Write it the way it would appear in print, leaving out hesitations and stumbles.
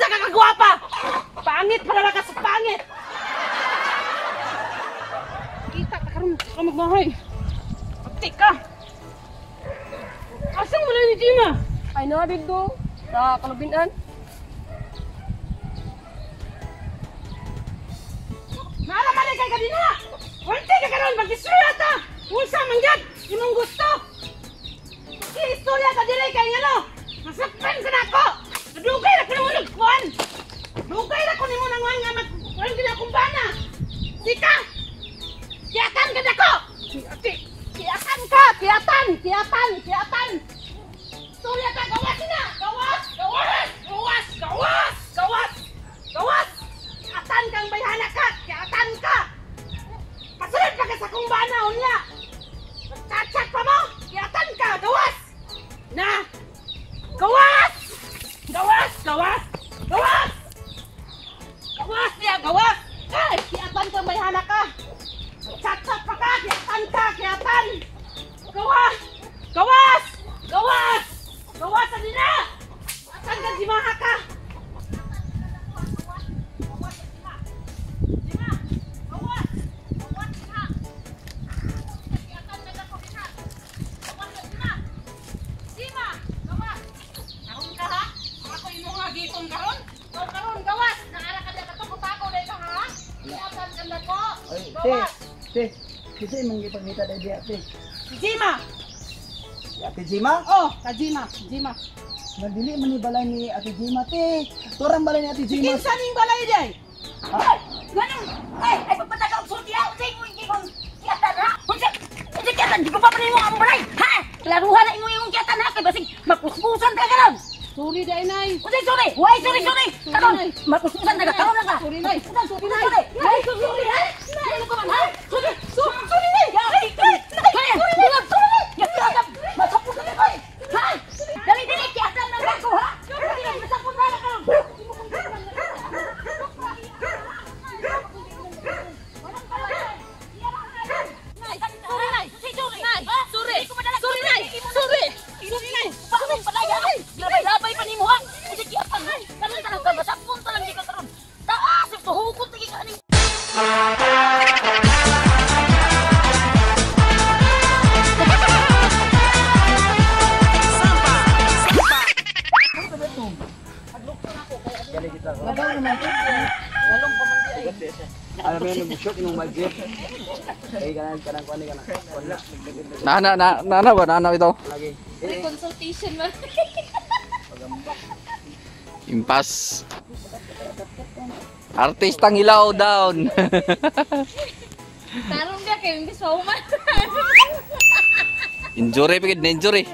Unsa ka kagwapa? Pangit para ka sa pangit. Kita ta karon ka magmahay. Ati ka. Asang mo ni Gima? Ay na dito sa kalubinan. Naala man kay kadina. Wante ka karon mag-istorya ta. Unsa man gyud imong gusto? Istorya ta diri kay ngano? Masakpan sa nako. Dugay ra ko nimo nagkuan. Dugay ra ko nimo nangwan nga magkuan gid akong bana. Sika. Kiatan ka dako. Kiatan ka, kiatan, kiatan, kiatan. Istorya ta gawas na. Gawas, gawas, gawas, gawas, gawas. Gawas. Kiatan kang bayhana ka, kiatan ka. Pasunod pa ka sa kong bana unya. Magchat-chat pa mo. Kiatan ka, gawas. Na. Gawas! Gawas! Gawas! Gawas! Gawas niya! Gawas! Ay! Kiatan ka, may hana ka! Chat-chat pa ka! Kiatan ka! Kiatan! Gawas! Gawas! Gawas! Gawas! Ano na? Kiatan ka! Jimaha ka! Te, kasi imong gipangita dai diya, te. Jima. Ate Jima? Oh, ka Jima, Jima. Nagdili man ni balay ni Ate Jima, te. Turang balay ni Ate Jima. Kinsa ning balay day? Ay, ganun. Ay, ay pagpataka og sulti ha, unsay imong gikon kiyatan ha? Unsa? Unsa kiyatan? Di ko pa man imong ang balay, ha? Klaruhan na imong kiyatan ha kay basig makuskusan ka karon. Sorry day nay. Unsay sorry? Why sorry sorry? Karon makuskusan ka karon lang ka. Sorry nay. Sorry nay. Why sorry ha? Ano ka man ha? Sorry. Sorry nay. Ay, ay, ay, masapos na ko. Ha? Dali dali kiyatan na ko ha. Masapos na karon. Sorry nay. Sorry. Sorry nay. Sorry. Sorry nay. Bakit palaya? Labay-labay pa nimo ha. Unsay kiyatan ha? Karon talang ka masapon ta lang di ka karon. Taas tuhukot lagi ka aning. Na na na na ba na ito? Consultation man. Impas. Artistang hilaw down. Tarong ka kay imbis man. Injury pigid na injury.